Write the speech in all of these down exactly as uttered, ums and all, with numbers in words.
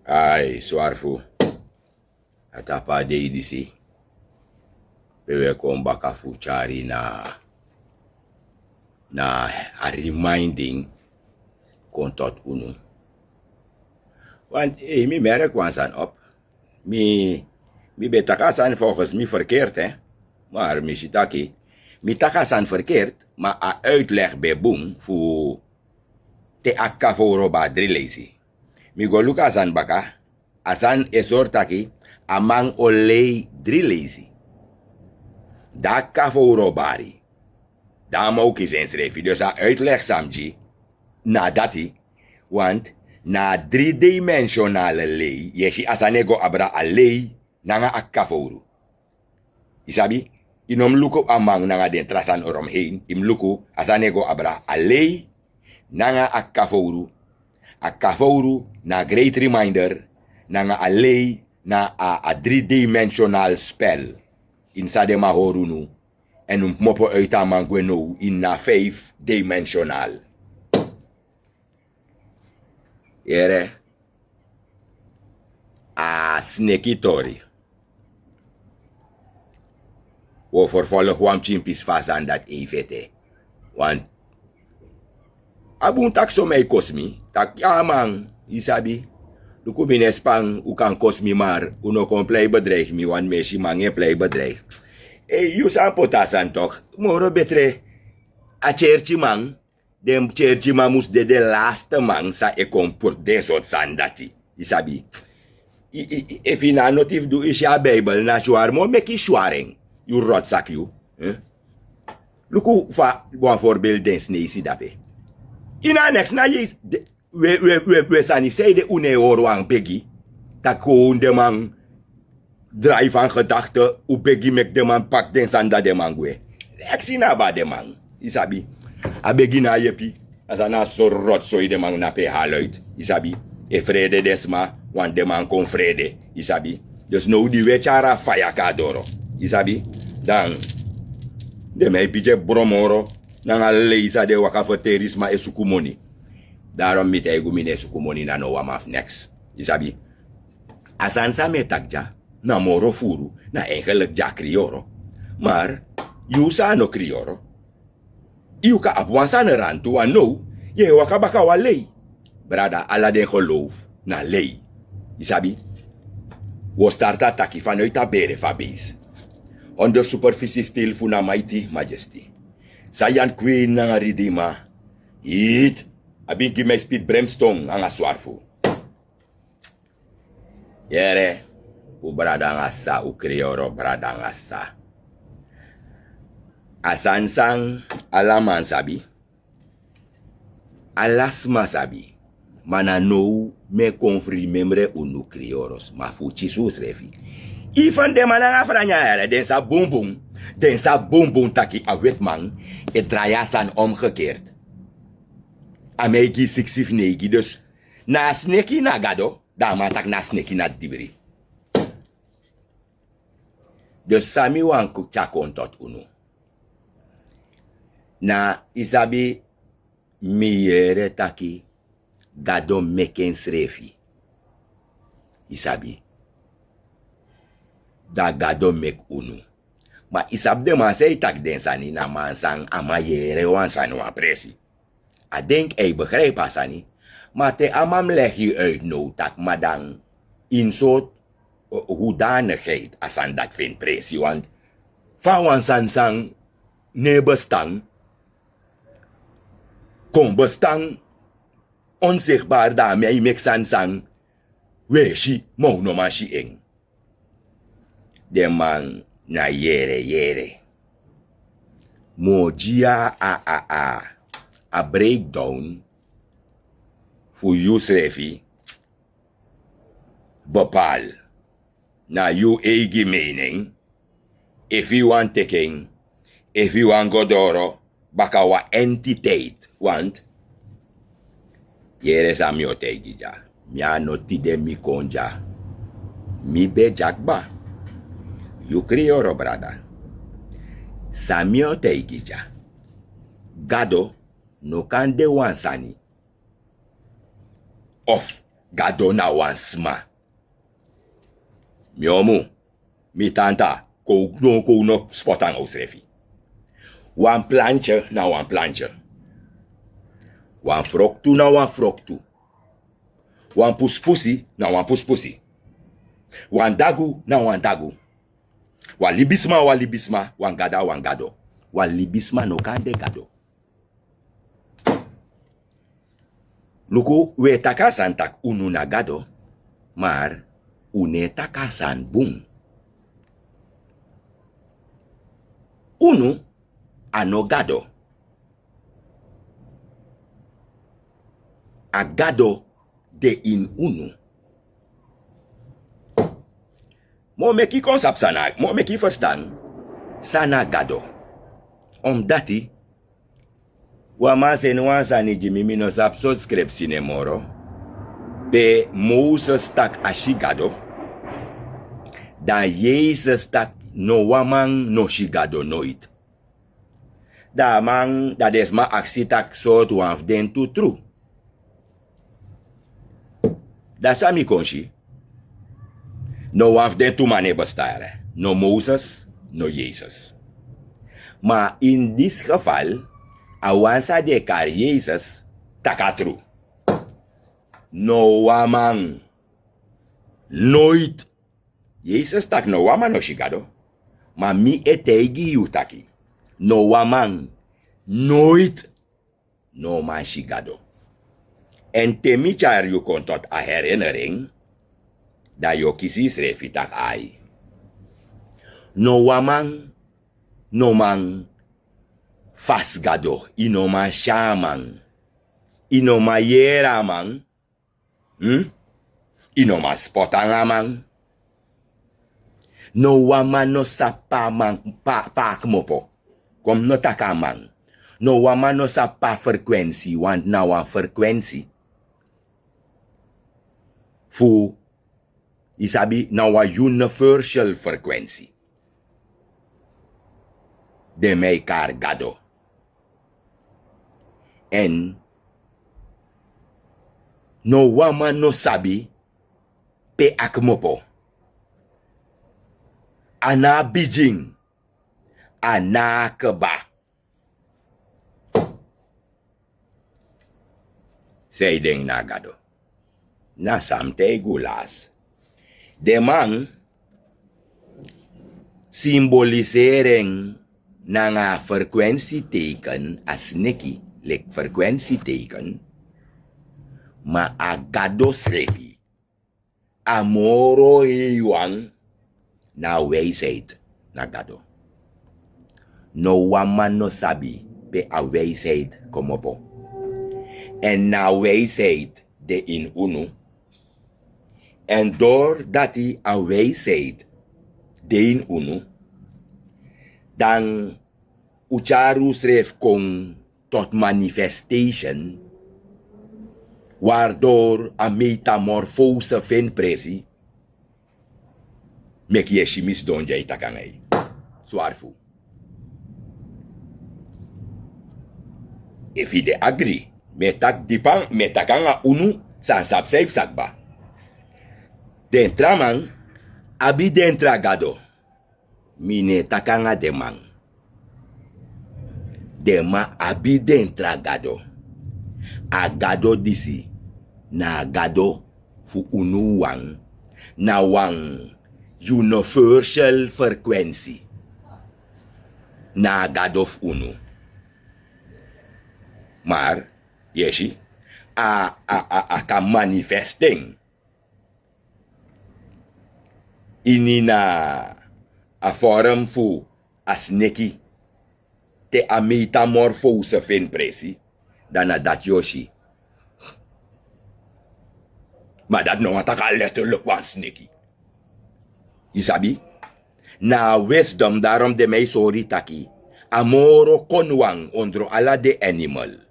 Ai, swarfu. A tapu a dei disi pe we kon baka fu tyari na na a reminding kon tot unu. Want ei, mi merk wan sani op. Mi mi ben taki a sani volgens mi verkeerd, hè. Maar mi si taki mi taki a sani verkeerd, maar a uitleg ben bun fu te a kafowru ben a dri leisi. Mi go luku a sani baka, a sani e sori taki a man o lei dri leisi. Dan a kafowru o bari. Dan a man o kisi ensrefi. Dus a uitleg san mi gi na dati. Want na a dridimensionale lei yu e si a sani e go abra, a lei nanga a kafowru. Yu sabi, yu no mus luku a man nanga den tra sani oromheen. Yu mus luku a sani e go abra, a lei nanga a kafowru. A kafowru na a great reminder, nanga a lei na a a dridimensional spel. Ini san den man hori unu. Èn un kmopo uiti a man gwe now ini a vijfdimensional. Yere, a sneki tori. Wi o ferfolg wan pikin pisi fu a sani dati e fete. Wan a bun taki somei kosi mi, taki ya man, yu sabi. Luku mi ne span un kan kosi mi, maar un no kon plei bedreigi mi, want mi e si man e plei bedreigi. Ei, yu san poti a sani tok moro betre. A tyertyiman, den tyertyiman mus de den laste man san e kon poti den sortu sani dati. Yu sabi, efu yu na a noti fu du, yu si a Bijbel na swari, mo meki yu swari en. Yu rotsaki yu. Luku fa wan voorbeeld den sneisi dape. Yu na a neks na yu e, we we we sani, seide un no e hori wan begi taki un den man drai fan gedakte, un begi meki den man paki den sani, dan den man gwe. Eksi na aba den man, yu sabi. A begi na a yepi. A sani na sori roti soi den man na pe e hali uiti, yu sabi. E frede den sma, want den man kon frede, yu sabi. Dus now di wi e tyari a faya kon na doro, yu sabi, dan den man e bigin e bron moro nanga lei san den waka ferteri sma e suku moni. Darom mi taigi un, mi no e suku moni na no wan man fu neks, yu sabi. A sani san mi e taki dya na moro furu, na engeliki dya kriyoro. Maar yu san a no kriyoro, yu kan abi wan sani rantu wan now, yu e waka baka wan lei. Brada, ala den geloof na lei, yu sabi. Wi o starti a taki vanuit a bere fu a beest. Onder superficie stil fu na mighty majesty. Sayan kwin nanga ridima. Hit. A bin gi mi spit brimstone nanga swarfu. Yere, un brada nanga sa, un kriyoro brada nanga sa. A sani san ala man sabi, ala sma sabi. Ma na now mi e kon fu rimembre unu kriyoro sma fu kisi unsrefi. Ifan den man nanga franya yere, den sa bunbun. Den sa bunbun taki a wetiman e drai a sani omgekeerd. A mi e gi siksi fu neigi, dus na a sneki na Gado, dan a man taki na sneki na dibri. Dus san mi wani tyari kon tot unu, na, yu sabi, mi yere taki Gado meki ensrefi, yu sabi. Dan Gado meki unu. Ma yu sabi den man san e taki den sani na man san a man yere wan sani wan presi. A denki a e begrijpi a sani. Ma te a man mus legi yu uit now taki ma dan ini sortu hoedanigheid a sani dati feni presi, want fa wan sani san no e bestan kon bestan onzichtbaar, dan a mi e meki sani san wi e si ma wi no man si en. Den man na yere yere. Mi o gi yu a a a a breakdown fu yusrefi bepaal. Na yu eigi mening efu yu wani teki en, efu yu wani go doro baka wan entiteit, want yere san mi o taigi dya. Mi a no tide mi kon dya. Mi ben dya kba. Yu kriyoro brada, san mi o taigi dya. Gado no kan de wan sani of Gado na wan sma. Mi omu, mi tanta, kon un no, kon un no spot nanga unsrefi. Wan plantye na wan plantye. Wan froktu na wan froktu. Wan puspusi na wan puspusi. Wan dagu na wan dagu. Wan libisma, wan libisma, wan gado, wan gado. Wan libisma no kan de gado. Luku, un e taki a sani taki unu na gado, maar un no e taki a sani bun. Unu a no gado. A gado de ini unu. Mi o meki kon sabi san na, mi o meki yu ferstan san na gado. Omdati wan man seni wan sani gi mi, mi no sabi sortu skripsi nen moro. Pe Moses taki a si gado, dan Yesus taki no wan man no si gado noiti. Dan a man, dan den sma aksi taki sortu wan fu den tu tru. Dan san mi kon si, no wan fu den tu man no e bestaan, no Moses, no Yesus. Ma in dit geval, a wan san den e kari Yesus, taki a tru. No wan man, noiti. Yesus taki no wan man no si Gado. Ma mi e taigi yu taki no wan man, noiti no man si Gado. Èn te mi tyari yu kon tot a herinnering, dan yu o kisi yusrefi taki ai. No wan man no man fasi Gado, yu no man si a man, yu no man yere a man, hm? Yu no man spot nanga a man. No wan man no sabi pe a man, pe a, pe a kmopo. Kon mi no taki a man. No wan man no sabi pe a frekwensi, want na wan frekwensi fu, yu sabi, na wan universal frekwensi. Den man e kari Gado. Èn no wan man no sabi pe a kmopo. A no abi bigin, a no abi kba. San e denki na Gado? Na san mi taigi un last. Den man simboliseri en nanga a frekwensiteken, a sneki, leki frekwensiteken. Ma a Gado srefi, a moro heiwan na a wijsheid, na Gado. No wan man no sabi pe a wijsheid kmopo. Èn na a wijsheid de ini unu. Èn doordat a wijsheid de ini unu, dan un tyari unsrefi kon tot manifestation, waardoor a metamorfose feni presi, meki yu e si mi sidon dya e taki nanga yu. Swari fu. Efu yu de agri, mi e taki dipa, mi e taki nanga unu san sabi san yu psa kba. Den tra man abi den tra gado. Mi no e taki nanga den man. Den man abi den tra gado. A Gado disi na a Gado fu unu wan. Na wan universal frekwensi. Na a Gado fu unu. Maar, yu e si, a, a, a, a kan manifesti en ini na a vorm fu a sneki. Te a metamorfose feni presi, dan na dati yu o si. Ma dati no wani taki a letterlijk wan sneki. Yu sabi? Na a wisdom, daarom den man e sori taki a moro koniwan ondro ala den animal.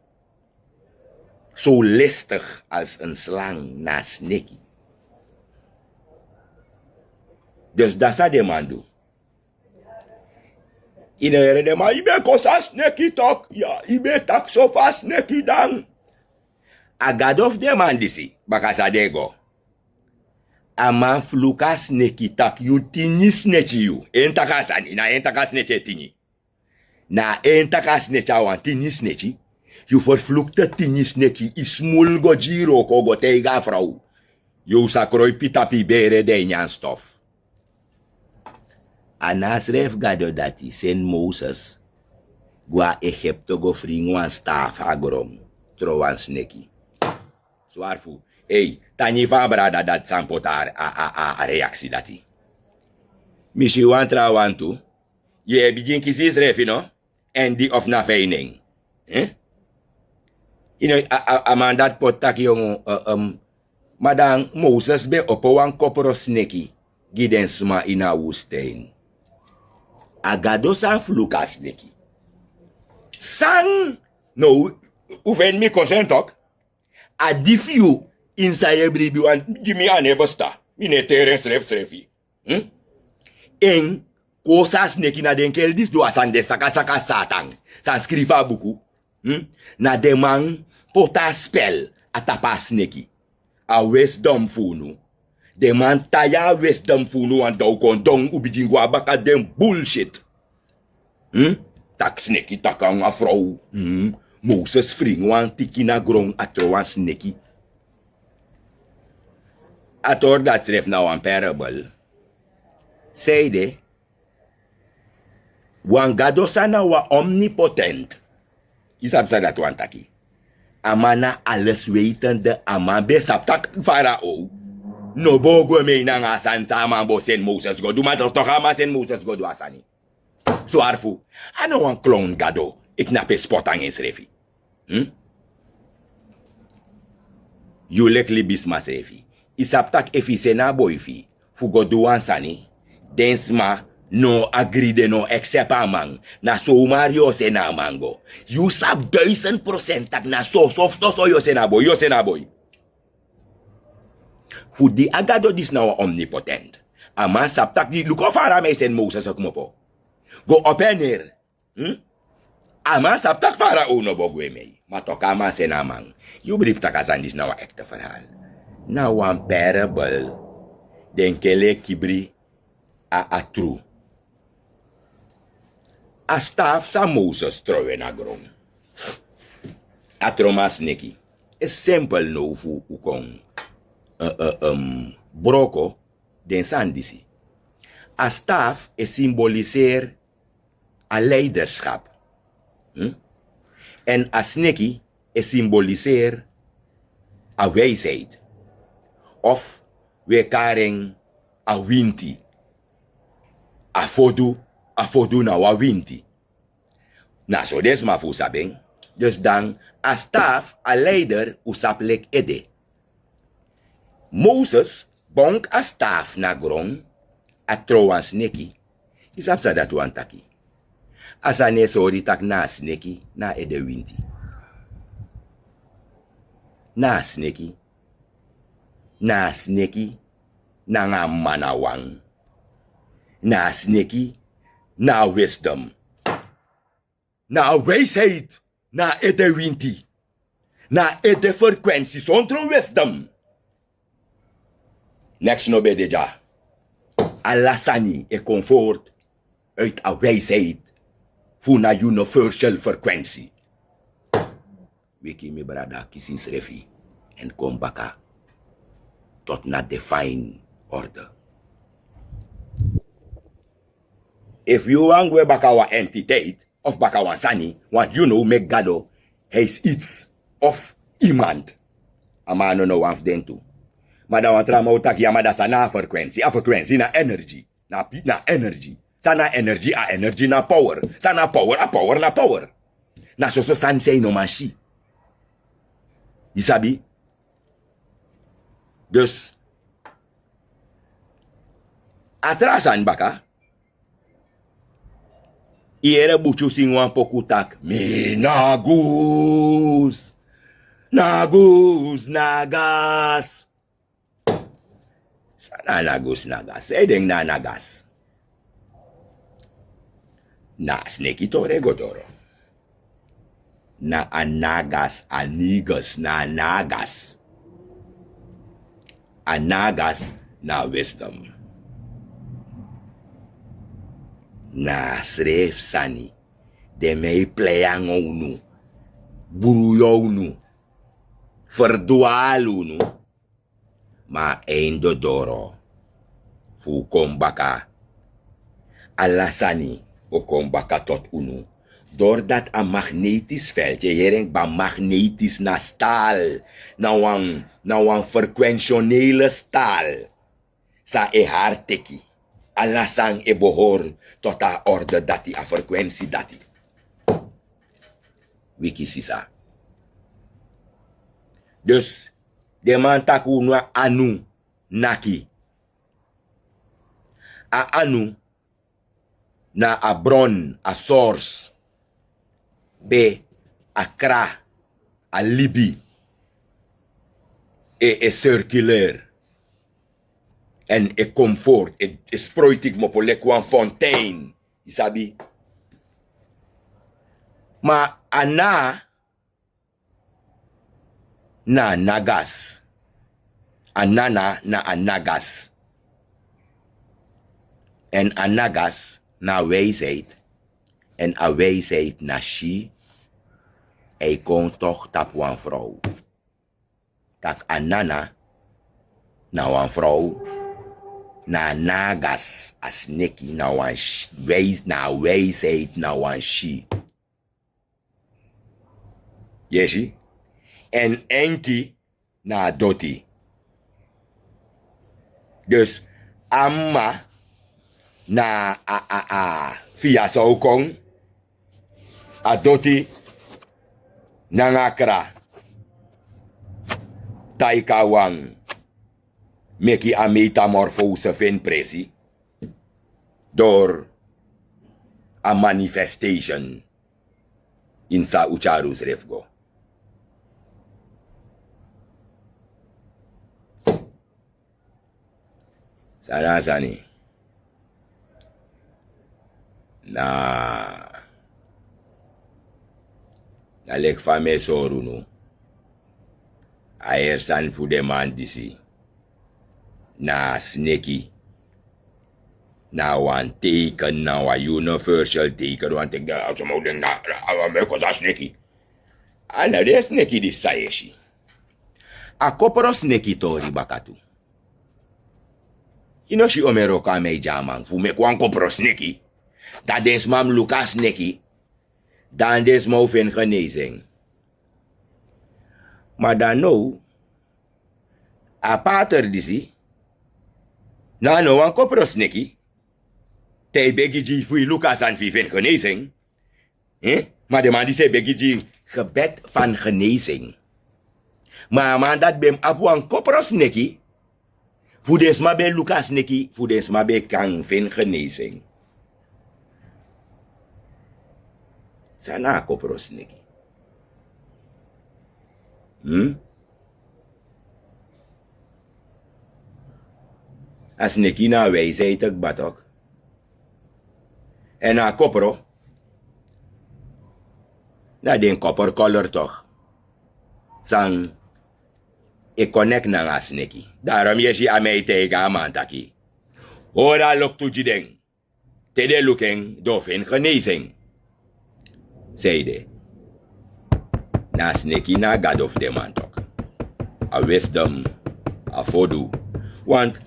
Zo listig als een slang na a sneki. Dus dati san den man du. Yu no yere den man, yu ben kosi a sneki tok, ya, yu ben taki so fu a sneki dan. A Gado fu den man disi, baka san den e go. A man fluku a sneki taki yu tini sneki yu. En taki a sani, na en taki a sneki e tini. Na en taki a sneki a wan tini sneki. Yu ferflukte tini sneki, i smul go gi yu wroko go taigi a frow. Yu sa kroipi tapu yu bere dan e nyan stof. A na a srefi Gado dati seni Moses go na Egipte go fringi wan staafu a gron tron wan sneki. Swari fu, ei, tangi fu a brada dati san poti a, a, a, a reaksi dati. Mi si wan trawan tu, yu e bigin kisi yusrefi no? Èn di of na feining. Eh? Yu no, a, a, a man dati poti taki yongu, eh, em, ma dan Moses ben opo wan kopro sneki gi den sma ini a woestijn. A Gado san fluku a sneki. San? No, u, u feni mi kosen tok. A di fu yu ini san yu e bribi wan gi mi a no e besta. Mi no e teri en srefsrefi. Hm? En kosi a sneki na den kel disi du a sani, den sakasaka Satan san skrifi a buku. Hm? Na den man poti a spel a tapu a sneki. A wisdom fu unu. Den man tai a wisdom fu unu wan dan u kon don, u bigin go na baka den bullshit. Hm? Taki sneki taki nanga frow. Hm? Moses fringi wan tiki na gron a tron wan sneki. A tori dati srefi na wan parable. Sanede, wan Gado san na wan omnipotent. Yu sabi san dati wani taki? A man na alleswetende, a man ben sabi taki Farao no bo gwe mei nanga a sani san a man bo seni Moses go du, ma tok' a man seni Moses go du a sani. Swari fu, a no wan klon Gado, yu knapu e spot nanga ensrefi. Hm? Yu leki libisma srefi. Yu sabi taki efu yu seni a boi fu yu fu go du wan sani, den sma no agri, den no aksepti a man, na so umari yu o seni a man go. Yu sabi duisend procent taki na so, so, so, so yu o seni a boi, yu o seni a boi. Fu di a Gado disi na wan omnipotent. A man sabi taki, luku fa a man e seni Moses kmopo go opo en neri. Hm? A man sabi taki Farao no bo gwe mei. Ma tok' a man seni a man. Yu bribi taki a sani disi na wan ekte verhaal. Na wan parable. Den kel en kibri a, a tru. A staafu san Moses tron we na gron. A tron man sneki. E simpel now fu u kon, eh, eh, em, broko den sani disi. A staafu e simboliseri a leiderschap. Hm? Èn a sneki e simboliseri a wijsheid. Of wi e kari en a winti. A fodu, a fodu na wan winti. Na so den sma fu u sabi en. Dus dan a staf, a leider, u sabi leki ede. Moses bonk a staf na gron, a tron wan sneki. Yu sabi san dati wani taki? A sani e sori taki na a sneki na a ede winti. Na a sneki. Na a sneki nanga a man na wan. Na a sneki na a wisdom. Na a wijsheid na a ede winti. Na a ede frequentie, sondro wisdom. Neks no ben de dya. Ala sani e kon voort uit a wijsheid fu na universal frequentie. Wiki, mi brada, kisi yusrefi èn kon baka tot na divine orde. Efu yu wani gwe baka wan entiteit of baka wan sani, want yu no meki Gado, hij is iets of iemand. A man no na wan fu den tu. Ma dan wan tra man o taki, ya, ma dan san na a frequentie? A frequentie na energy. Na pi-, na energy. San na energy? A energy na power. San na power? A power na power. Na soso sani san yu no man si. Yu sabi? Dus a tra sani baka, yu yere Bucci singi wan poku taki: Mi na Gus, na Gus, na Gas. San na a Nagus Nagas? San yu denki na a Nagas? Na a sneki tori e go doro. Na a Nagas, a Negus, na a Nagas. A Nagas Na wisdom. Na a srefi sani. Den man e plei nanga unu, bruya unu, ferdwali unu. Ma a einde doro fu un kon baka. Ala sani o kon baka tot unu. Doordat a magnetisch veld, yu e yere en kba, magnetisch na staal, na wan, na wan frequentionele staal. San e hari teki, ala sani e behoren tot a orde dati, a frequentie dati. Wiki sisa. Dus, den man taki unu a Anunnaki. A Anu na a bron, a source, pe a kra, a libi e, e circuleer èn e comfort, e, e sproiti kmopo leki wan fontein, yu sabi. Ma a Na na a Nagas. A Nana na a Nagas. Èn a Nagas na a wijsheid. Èn a wijsheid na Syi. A e kon toch tapu wan frow. Tak' a Nana na wan frow. Na a Nagas, a sneki, na wan Syi, wijs, na a wijsheid na wan Syi. Yu e si? Èn Enki na a doti. Dus a mma na a, a, a, fi a sa o kon, a doti nanga a kra, taigi a wan, meki a metamorfose feni presi, door a manifestation. Ini san un tyari unsrefi go. San na a sani? Na, na leki fa mi e sori unu. A heri sani fu den man disi na a sneki. Na wan teken, na wan universal teken, wan teken, a sama o denki na, na, a wan meki kosi a sneki. A no den sneki disi san yu e si. A kopro sneki tori baka tu. Yu no si omero kon a mi e gi a man fu meki wan kopro sneki. Dan den sma mus luku a sneki. Dan den sma o feni geneesing. Ma dan now, a pater disi, na no wan kopro sneki, te a e begi gi yu fu yu luku a sani fu yu feni geneesing. Eh? Ma den man disi e begi gi gebed van genezing. Ma a man dati ben abi wan kopro sneki. Fu den sma ben luku a sneki, fu den sma ben kan feni genezing. San na a kopro sneki? Hmm? A sneki na a wijsheid kba toch. Èn a kopro, na den koper kolor toch. San e connect nanga a sneki. Daarom yu e si a mi e taigi a man taki, hori a loktu gi den. Te den luku en, den o feni genezing. San ede? Na a sneki na a gado fu den man toch. A wisdom, a fodu. Want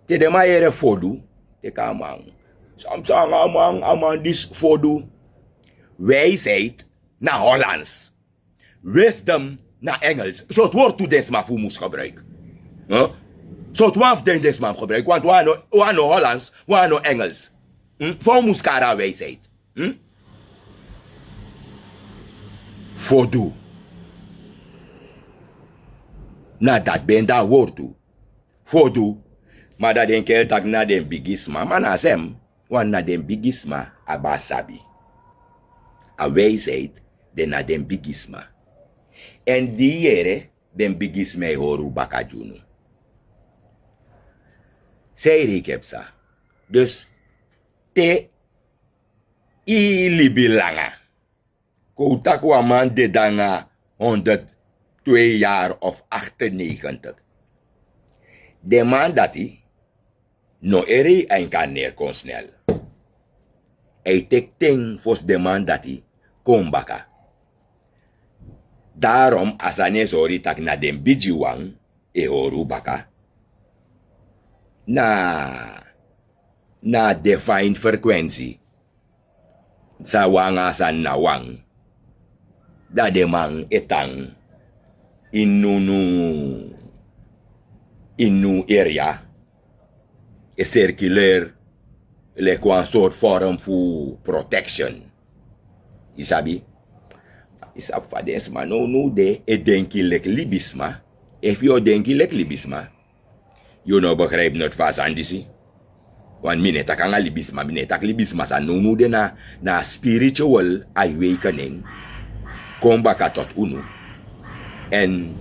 te den man yere fodu, teki a man. Samson, a man, a man disi fodu. Wijsheid na Hollands. Wisdom na Engels. Sortu wortu den sma fu mus gebruik? Huh? Sortu wan fu den den sma mus gebruik? Want wan no, wan no Hollands, wan no Engels. Hmm? Fa un mus kari a wijsheid? Hmm? Fodu. Na dati ben de a wortu. Fodu. Ma dan den kel taki na den bigisma, ma na sem. Want na den bigisma abi a sabi. A wijsheid de na den bigisma. Èn di yu yere, den bigisma e hori un baka gi unu. San ede yu e psa? Dus te yu libi langa, kon un taki wan man dede nanga honderd twee jaar of achtennegentig. Den man dati no e rei a inkarneri kon snel. A e teki ten fosi den man dati kon baka. Darom a sani e sori tak' na den bigiwan e hori un baka. Na na a define frekwensi. San wan nanga a sani na wan. Dan den man e tan ini unu ini unu eria e serkileri leki wan sortu forum fu protection. Yu sabi? Yu sabi fa den sma nownow de e denki leki libisma? Efu yu o denki leki libisma, yu no begripi noti fu a sani disi. Wan mi no e taki nanga libisma, mi no e taki libisma sani. Nownow de na na a spiritual awakening kon baka tot unu. Èn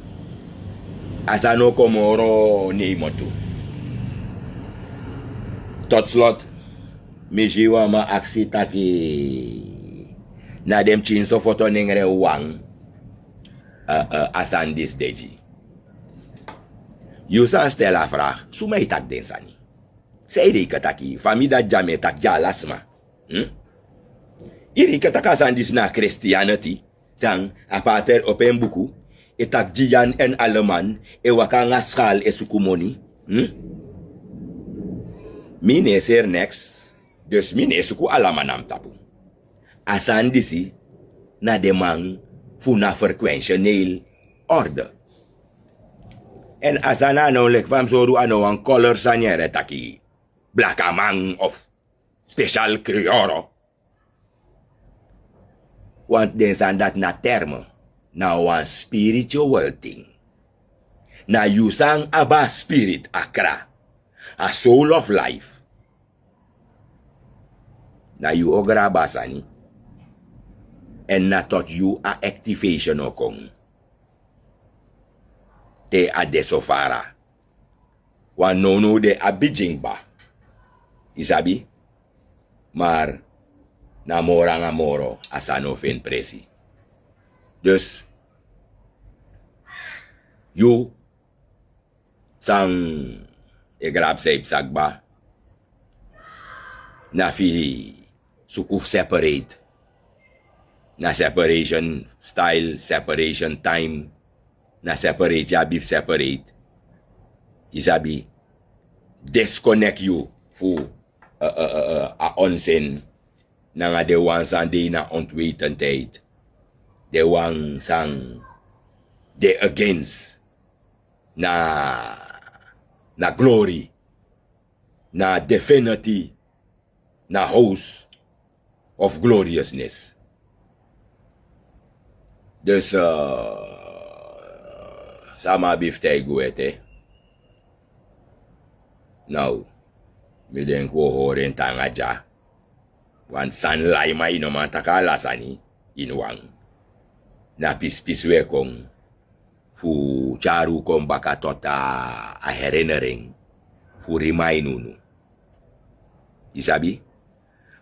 a sani o kon moro neimo tu. Tot slot, mi si wan man aksi taki na den pikinso foto nengre wan a sani disi de gi. Yu san stel a vraag, suma e taki den sani? San yu reiki taki? Fa mi dati dya mi e taki gi ala sma. Yu reiki taki a sani disi na kristianiti? Dan a pater opo en buku e taki gi yan èn ala man e waka nanga skal e suku moni. Mi no e seri neks. Dus mi no e suku ala man na mi tapu. A sani disi na den man fu na frekwensioneel orde. Èn a sani a no leki fa mi sori un, a no wan kolor sani, ere taki blakaman of spesial krioro. Want den sani dati na terme, na wan spiritual ting. Na yu san abi a spirit, a kra, a soul of life. Na yu o grabu a sani. Èn na tot yu a activation o kon. Te a de so fara. Wan nownow de a bigin kba. Yu sabi? Mar na moro nanga moro a sani o feni presi. Dus yu san e grabu san yu psa kba, na fu suku fu separate. Na separation style, separation time. Na separate yu abi fu separate. Yu sabi, disconnect yu fu a onsin nanga den wan san de ini a ontwetendheid. Den wan san de against na na glory, na divinity, na house of gloriousness. Dus san mi abi fu taigi un ete. Now mi denki un o hori en tan nanga dya. Wan sani lai, ma yu no man taki ala sani ini wan. Na pisi pisi un e kon fu tyari un kon baka tot a herinnering fu remind unu. Yu sabi?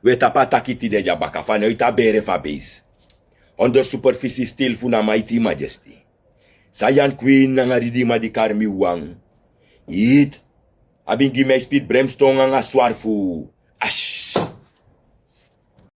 Un e tapu a taki tide dya baka, fanoiti a bere fu a beest. Onder superficie stil fu na mighty majesty. Sayan queen nanga ridima di kari mi wan. Yit a bin gi mi a spit brimstone nanga swari fu ash.